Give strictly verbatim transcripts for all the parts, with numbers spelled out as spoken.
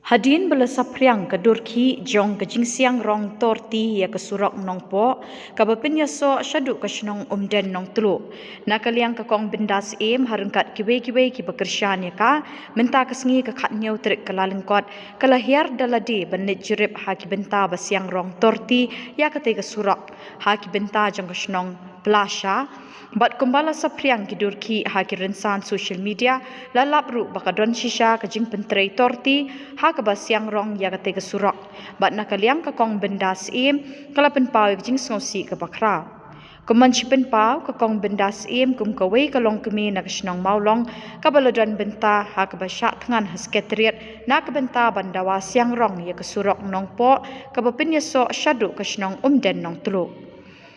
Hadien ba la saphriang ka dur khih jong ka jingsiang rong torti ïa ka surok Nongpoh, kaba pynïasoh shaduh ka shnong Umden Nongtluh, na ka liang ka Kong Bindas Syiem, ha ryngkat kiwei kiwei kiba kyrshan ïa ka, mynta ka sngi ka khathynñiew tarik Kyllalyngkot, ka la hiar da lade ban leit jurip ha ki bynta ba siang rong torti ïa katei ka surok ha ki bynta jong ka shnong Plasha. Bad kumba la saphriang ki dur khih ha ki rynsan social media, la lap ruh ba ka don shisha ka jingpyntrei torti ha kaba siang rong ïa katei ka surok. Bad na ka liang ka Kong Bindas Syiem, ka la pynpaw ïa ka jingsngewsih kaba khraw. Kum ban shu pynpaw, ka Kong Bindas Syiem kum kawei ka longkmie na ka shnong Mawlong, kaba la don bynta ha kaba shah thngan ha Secretariat na ka bynta ban dawa siang rong ïa ka surok Nongpoh, kaba pynïasoh shaduh ka shnong Umden Nongtluh.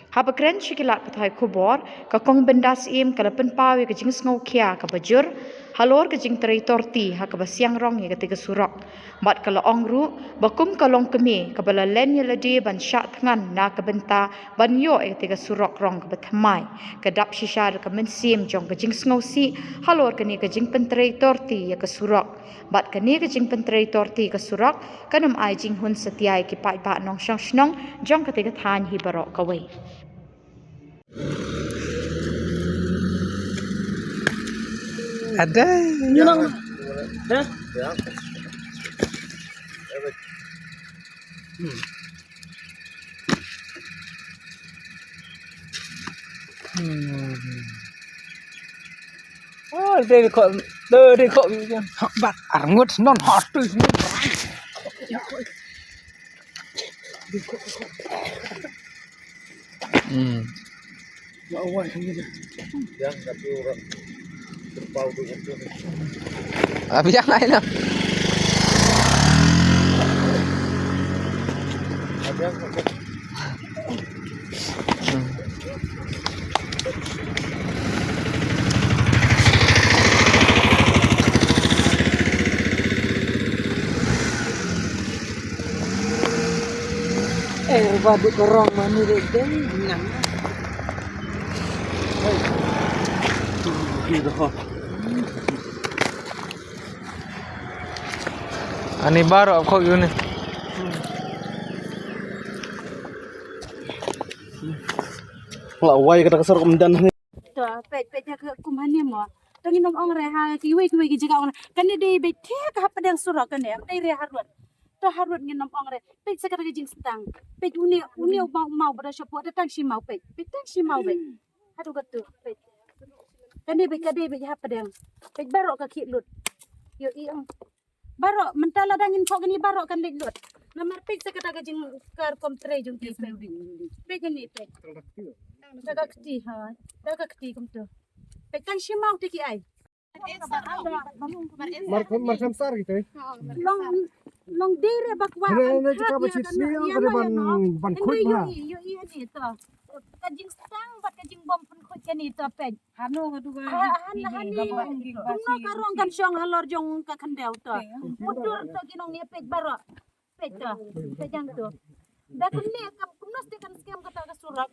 Haba kren sha ki lad pathai khubor, ka Kong Bindas Syiem ka la pynpaw ïa ka jingsngewkhia kaba jur halor ka jingtrei torti ha kaba siang rong ïa katei ka surok. Bad ka la ong ruh ba kum ka longkmie kaba la len ïa lade ban shah thngan na ka bynta ban ïoh ïa katei ka surok rong kaba thymmai, ka dap shisha da ka mynsiem jong ka jingsngewsih halor kane ka jingpyntrei torti ïa ka surok. Bad kane ka jingpyntrei torti ka surok kan ym ai jinghun satia ïa ki paidbah nongshong shnong jong katei ka thaiñ hi baroh kawei. Adai. Nang. Hah? Hmm. Hmm. Oh, dei ko, dei ko. Bat arngut non hot tu. Hmm. Abiang ai lo. Eh, ba duk orang mani dek deng nang. Ani baru aku yuni. La wai kata kasar kemudian ni. To, peit, peit, ha ka kum hangne mo. To ngin ym ong re ha kiwei kiwei ki jaka ong re. Kane dei beit thik hapdeng surok kane, ym dei re harud. To harud ngin ym ong re. Peit sa kata ka jingstang. Peit une, une u maw, maw ba da shoh pok, da tang shi maw peit. Peit tang shi maw peit. Haduh katu peit. Kane beit, ka dei beit hapdeng. Peit baroh ka khih lut. Ïohi ong. Baroh, mynta lada ngin thoh kane baroh kan leit lut. Namar peit sa kata ka jingkar kum trei jong ki peit. Peit kane peit. Da ka kti ha. Da ka kti kumtu. Peit tang shi maw te ki ai. Mar, mar kham sar kita. Long, long dei re ba kwah. Hynrei ne ka ba chit sni ong ka ban, ban khuid na. Ïohi, ïohi, ïohi to. Ka jingstang bad ka jingbym pynkhuid kane to peit. Hano ka duga. Ha, han, hani. Kumno ka rong kan shong halor jong ka khyndew to. Mudur to ki nongïapeit baroh. Peit to. Peit jang to. Da kumne ka kumno ste kan skhem kata ka surok.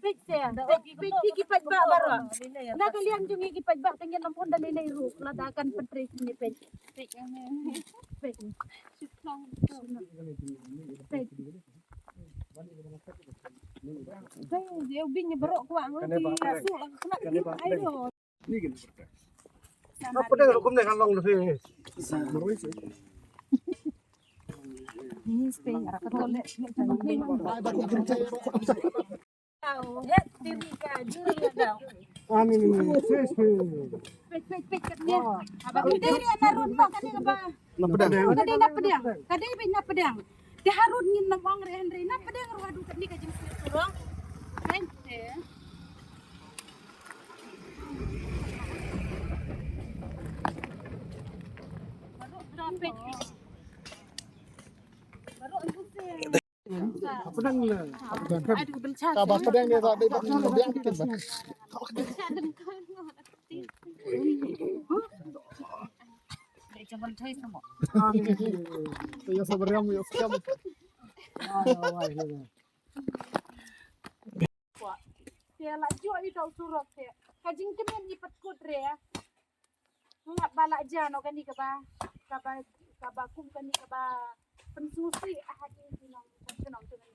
Peit te. Peit, peit ki paidbah baroh. Na ka liang jong ki paidbah te ngin ym hun da lei lei ruh lada kan pyntrei kine peit. Peit. Peit. Peit. Peit, dia ubin ni baroh kwah ngan di asu lah kena ai do. Apa dia hukum dia kan long lebih. Ni spring arah ke toilet. Kau, het diri ka juri ya kau. Ah, ni, ni, ni. Sis, sis. Peit, peit, peit kat ni. Abang diri ana run ba kani ba. Na pdeng. Ka dei na pdeng. Ka dei beit na pdeng. Te harud ngin ym ong re hynrei na pdeng ruh haduh katne ka jingsngew surok. Kan te. Baroh, baroh peit. Baroh, baroh peit. Pdeng le. Aduh, bencha. Ka ba pdeng dia tak dei pdeng dia kita. Bencha dengkol. Dei jangan thai sama. Ya sabar ya, ya sekian. Te la jooh i tau surok te. Ka jingkmen i pat kut re. Ngap ba la ja no kani kaba. Kaba Kaba kum kane kaba pynsngewsih ha ki nong, ki nong, ki nong.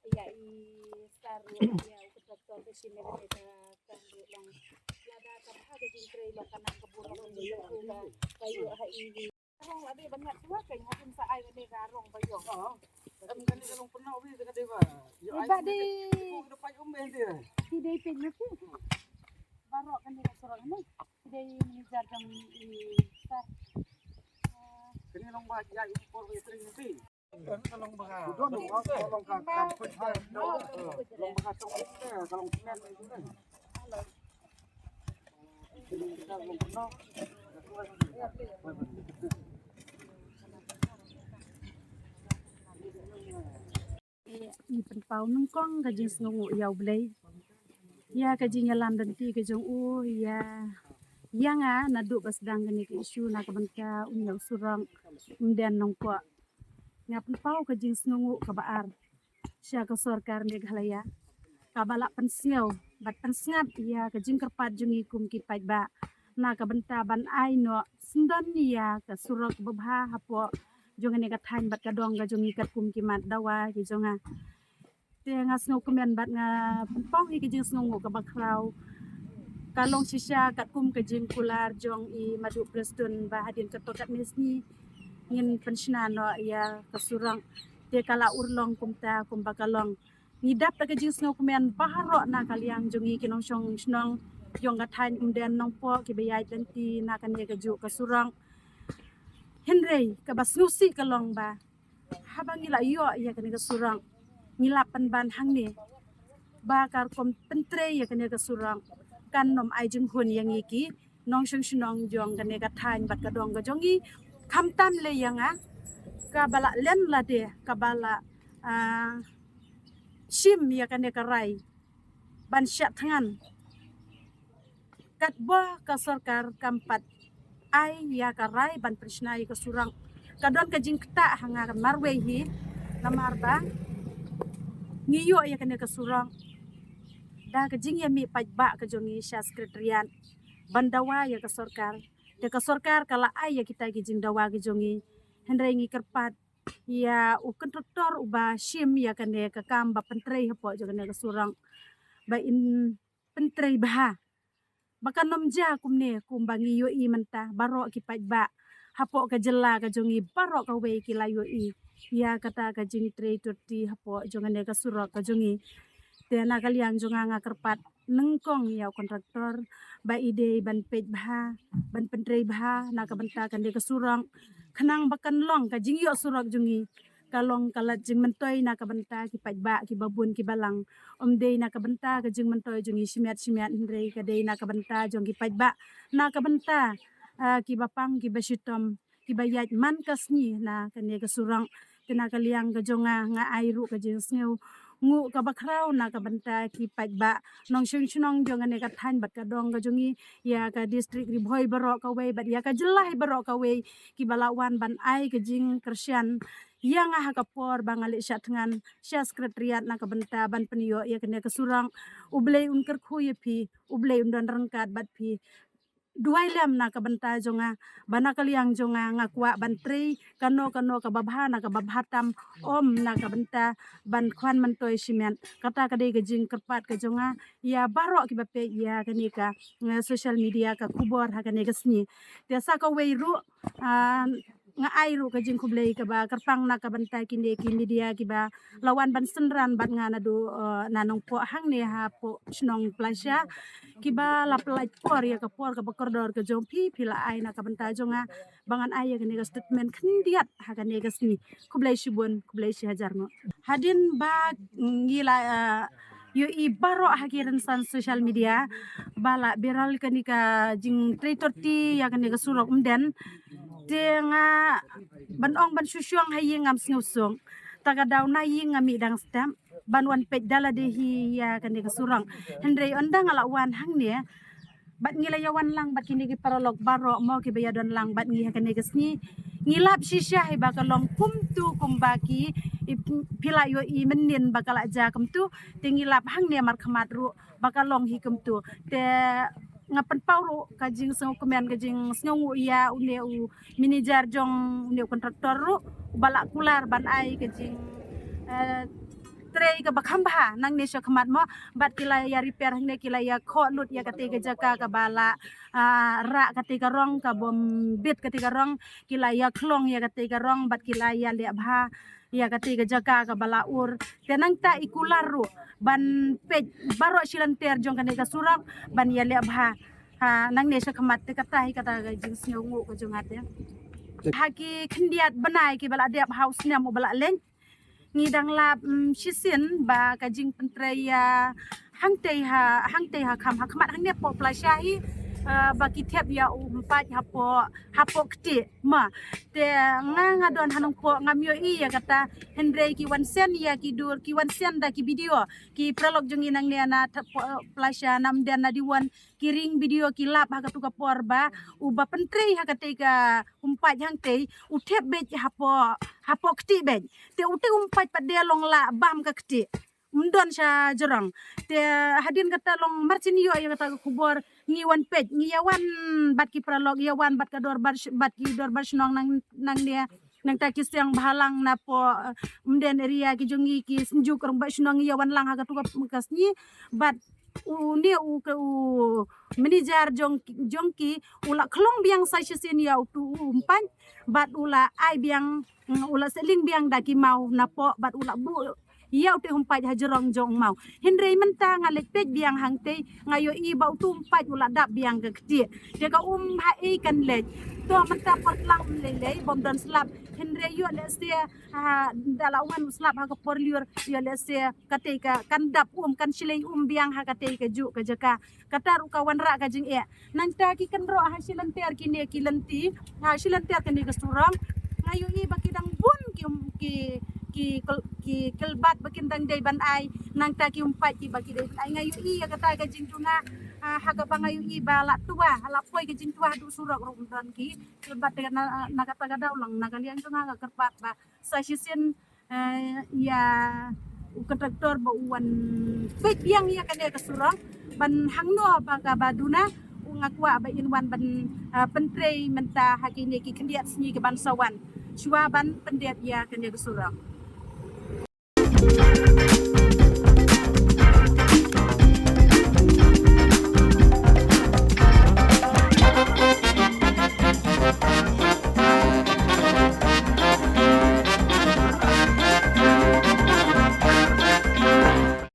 Ïa i star, ïa u kontraktor ka shim ïa kane ka star ruh long. Lada ka bha ka jingtrei long ka nang ka burom ka jingtrei ka, ka ïoh ha i. Rong la dei ban ngat shuwa ka, hadien sa ai kane ka rong ba ïoh. Em, kane ka long pynnoh wi ka dei ba. Ïoh ai ba dei. Ki dei peit na ki. Baroh kane ka surok ne. Ki dei manager jong i star. Kane long ba jai i por wi trei ni. Ngi pynpaw nyngkong ka jingsngewnguh ïa U Blei ïa ka jingïalam lynti ka jong u ïa, ïa nga naduh ba sdang kane ka issue na ka bynta u ïa u surok Umden Nongpoh. Nga pynpaw ka jingsngewnguh kaba ar sha ka sorkar Meghalaya kaba la pynsngew bad pynsngap ïa ka jingkyrpad jong ngi kum ki paidbah na ka bynta ban ai noh syndon ïa ka surok babha hapoh jong kane ka thaiñ bad ka dong ka jong ngi katkum ki mat dawa ki jong nga. Te nga sngewkmen bad nga pynpaw ïa ka jingsngewnguh kaba khraw. Ka long shisha katkum ka jingkular jong i Madu Prestone ba hadien katto katne sngi ngin pynshna noh ïa ka surok. Te ka la urlong kumta kumba ka long. Ngi dap da ka jingsngewkmen baroh na ka liang jong ngi ki nongshong shnong jong ka thaiñ Umden Nongpoh kiba ïaid lynti na kane kajuh ka surok. Hynrei kaba sngewsih ka long ba haba ngi la ïoh ïa kane ka surok, ngi la pynban hangne ba ka rukom pyntrei ïa kane ka surok kan nym ai jinghun ïa ngi ki nongshong shnong jong kane ka thaiñ bad ka dong ka jong ngi. Khamtam lei ïa nga kaba la len lade kaba la, ah, shim ïa kane ka rai ban shah thngan. Katba ka sorkar kam pat ai ïa ka rai ban pynshna ïa ka surok, ka don ka jingktah ha nga marwei hi. Namar ba ngi ïoh ïa kane ka surok da ka jingïamih paidbah ka jong ngi sha Secretariat ban dawa ïa ka sorkar. Te ka sorkar ka la ai ïa kita ki jingdawa ki jong ngi. Hynrei ngi kyrpad ïa u kontraktor uba shim ïa kane ka kam ba pyntrei hapoh jong kane ka surok ba in pyntrei bha ba kan nym jia kumne kumba ngi ïohi mynta. Baroh ki paidbah hapoh ka jylla ka jong ngi baroh kawei ki la ïohi ïa kata ka jingtrei turti hapoh jong kane ka surok ka jong ngi. Te na ka liang jong nga nga kyrpad nyngkong ïa u kontraktor ba i dei ban peit bha, ban pyntrei bha na ka bynta kane ka surok khnang ba kan long ka jingïoh surok jong ngi ka long ka lad jingmyntoi na ka bynta ki paidbah kiba bun kiba lang. Ym dei na ka bynta ka jingmyntoi jong ngi shimet shimet, hynrei ka dei na ka bynta jong ki paidbah, na ka bynta, ah, kiba pang kiba shitom kiba ïaid man ka sngi na kane ka surok. Te na ka liang ka jong nga nga ai ruh ka jingsngewnguh kaba khraw na ka bynta ki paidbah nongshong shnong jong kane ka thaiñ bad ka dong ka jong ngi, ïa ka district Ri Bhoi baroh kawei bad ïa ka jylla hi baroh kawei kiba la wan ban ai ka jingkyrshan ïa nga ha ka por ba nga leit shah thngan sha Secretariat na ka bynta ban pynïoh ïa kane ka surok. U Blei un kyrkhu ïa phi, U Blei un don ryngkat bad phi. Duwai lem na ka bynta jong nga ba na ka liang jong nga nga kwah ban trei kano kano kaba bha na kaba bha tam, ym na ka bynta ban khwan myntoi shimet. Kata ka dei ka jingkyrpad ka jong nga ïa baroh kiba peit ïa kane ka, eh, social media ka khubor ha kane ka sngi. Te sa kawei ruh, ah, nga ai ruh ka jingkhublei kaba kyrpang na ka bynta kine ki media kiba la wan ban synran bad nga naduh, eh, na Nongpoh hangne hapoh shnong Plasha, kiba la pynlait por ïa ka por kaba kordor ka jong phi, phi la ai na ka bynta jong nga ba ngan ai ïa kane ka statement khyndiat ha kane ka sngi. Khublei shibun, khublei shihajar nguh. Hadien ba ngi la, eh, ïohi baroh ha ki rynsan social media ba la viral kane ka jingtrei turti ïa kane ka surok Umden. Te nga ban ong ban shu shong ha ïing ngam sngewsuk. Ta ka daw na ïing nga mih dang step ban wan peit da lade hi ïa kane ka surok. Hynrei ynda nga la wan hangne bad ngi la ïa wan lang bad kine ki paralok baroh mo kiba ïa don lang bad ngi ha kane ka sngi. Ngi lap shisha hi ba ka long kumtu kumba ki i phi la ïohi mynnin ba ka la jia kumtu, te ngi lap hangne markhmat ruh ba ka long hi kumtu. Te nga pynpaw ruh ka jingsngewkmen, ka jingsngewnguh ïa une u manager jong une u contractor ruh, uba la kular ban ai ka jing, eh, trei kaba kham bha nangne sha khmat mo, bad ki la ïa repair hangne, ki la ïa khoh lut ïa katei ka jaka kaba la, ah, rah katei ka rong, ka bym bit katei ka rong, ki la ïa khlong ïa katei ka rong, bad ki la ïa leh bha ïa katei ka jaka kaba la ur. Te nangta i kular ruh ban peit baroh shilynter jong kane ka surok ban ïa leh bha. Ha, nangne sha khmat te kata hi kata ka jingsngewnguh ka jong nga te. Ha ki khyndiat bnai kiba la dep ha u snem uba la leit, ngi dang lap, mm, shisien ba ka jingpyntrei ïa hangtei ha, hangtei ha kham, ha khmat hangne poh plasha hi, eh, ba ki thep ïa u mpait hapoh, hapoh kti ma. Te nga, nga don ha Nongpoh, ngam ïohi ïa kata, hynrei ki wan send ïa ki dur, ki wan send da ki video. Ki paralok jong ngi nangne na thep poh plasha, na Umden, na Diwon, ki ring video, ki lap ha katu ka por ba uba pyntrei ha katei ka u mpait hangtei u thep beit hapoh, hapoh kti beit. Te utei u mpait pat de long la bam ka kti, um don sha jrong. Te hadien kata long mar shen ïoh ïa kata ka khubor, ngi wan peit, ngi ïa wan bad ki paralok, ïa wan bad ka dorbar sh-, bad ki dorbar shnong nang, nangne. Nangta ki seng bhalang napoh, eh, Umden area ki jong ngi, ki Synjuk Rangbah Shnong, ngi ïa wan lang ha katu ka, ka sngi. Bad une u, ka, u manager jong, jong ki u la khlong biang sa shisien ïa utu u mpait, bad u la ai biang, mm, u la seling biang da ki maw napoh, bad u la buh ïa utei u mpait ha jrong jong u maw. Hynrei mynta nga leit peit biang hangtei, nga ïohi ba utu u mpait u la dap biang ka kti. Te ka um ha ei kan leit. To mynta por tlang lei lei bym don slap. Hynrei ïoh lehse, ha, da la wan u slap ha ka por lyiur, ïoh lehse katei ka kan dap um, kan shlei um biang ha katei kajuh ka jaka. Kata ruh ka wanrah ka jingeh. Nangta ki kynroh ha shilynter kine ki lynti, ha shilynter kane ka surok, nga ïohi ba ki dang bun ki, ki, ki kol-, ki kylbat ba kin dang dei ban ai, nangta ki u mpait kiba ki dei ban ai. Nga ïohi ïa kata ka jingduna, ah, ha kaba nga ïohi ba la twa, la poi ka jingtwa haduh surok ruh ym don ki kylbat. Na, na kata ka daw lang na ka liang jong nga nga kyrpad ba sa shisien, eh, ïa u contractor ba u wan peit biang ïa kane ka surok ban hangno ba kaba duna, u nga kwah ba in wan ban, eh, pyntrei mynta ha kine ki khyndiat sngi ki ban sa wan, shuwa ban pyndep ïa kane ka surok.